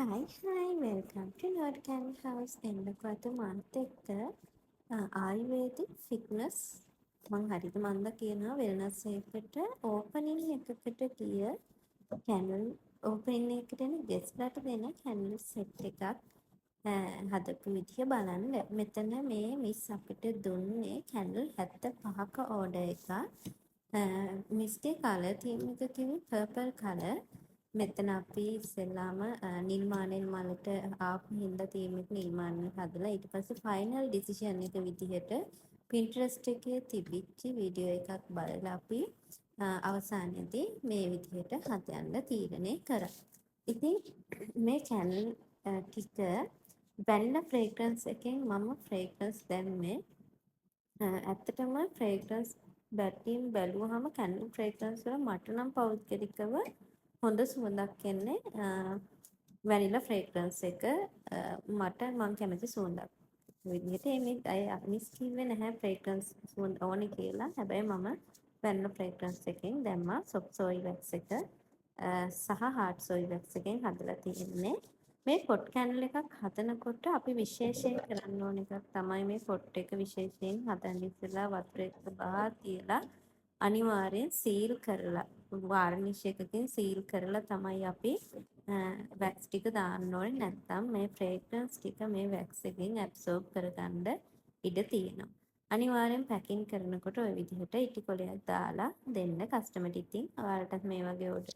Hi hi, welcome to Nerd Candle House. එන්නකෝ අද මාත් එක්ක ආයුර්වේදික් ෆිට්නස්, මං හරිද මන්ද කියනවා, වෙල්නස් එකකට ඕපනින් එකකට ගිය කැන්ඩල්, ඕපනින් එකකට එන ගෙස්ට්ලාට දෙන කැන්ඩල් සෙට් එකක් හදපු විදිහ බලන්න. මෙතන මේ මිස් අපිට දුන්නේ කැන්ඩල් 75ක ඕඩර් එකක්. මිස්ගේ කලර් තීම් එක කිව්වේ පර්පල් කලර්. මෙතන අපි ඉස්සෙල්ලාම නිල් මානෙල් මලට ආපු හින්දා තීම් එක නිල් මානෙල් හදලා, ඊට පස්සේ ෆයිනල් ඩිසිෂන් එක විදිහට Pinterest එකේ තිබිච්ච වීඩියෝ එකක් බලලා අපි අවසානයේදී මේ විදිහට හදන්න තීරණය කරා. ඉතින් මේ කැන්ඩල් ටික වැනිලා ෆ්‍රේග්‍රන්ස් එකෙන් මම ෆ්‍රේග්‍රන්ස් දැම්මේ. ඇත්තටම ෆ්‍රේග්‍රන්ස් බැටීම් බැලුවහම කැන්ඩල් ෆ්‍රේග්‍රන්ස් වල මට නම් පෞද්ගලිකව හොඳ සුවඳක් එන්නේ වැනිලා ෆ්‍රේග්‍රන්ස් එක. මට මං කැමති සුවඳක් විදිහට. ඒ මේ අය මිස් කිව්වේ නැහැ ෆ්‍රේග්‍රන්ස් සුවඳ ඕනේ කියලා. හැබැයි මම වැනිලා ෆ්‍රේග්‍රන්ස් එකෙන් දැම්මා. සොෆ්ට් සෝයි වැක්ස් එක සහ හાર્ඩ් සෝයි වැක්ස් එකෙන් හදලා තියෙන්නේ. මේ පොට් කැන්ඩල් එකක් හදනකොට අපි විශේෂයෙන් කරන්න ඕන එකක් තමයි, මේ පොට් එක විශේෂයෙන් හදන්න ඉස්සෙල්ලා වතුර එක්ක බහා තියලා අනිවාර්යෙන් සීල් කරලා, වාර්නිෂ් එකකින් සීල් කරලා තමයි අපි වැක්ස් ටික දාන්න ඕනේ. නැත්තම් මේ ෆ්‍රේග්‍රන්ස් ටික මේ වැක්ස් එකෙන් ඇබ්සෝබ් කරගන්න ඉඩ තියෙනවා. අනිවාර්යෙන් පැකින් කරනකොට ඔය විදිහට ඉටි කොලයක් දාලා දෙන්න කස්ටමර්ට. ඉතින් ඔයාලටත් මේ වගේ ඕඩර්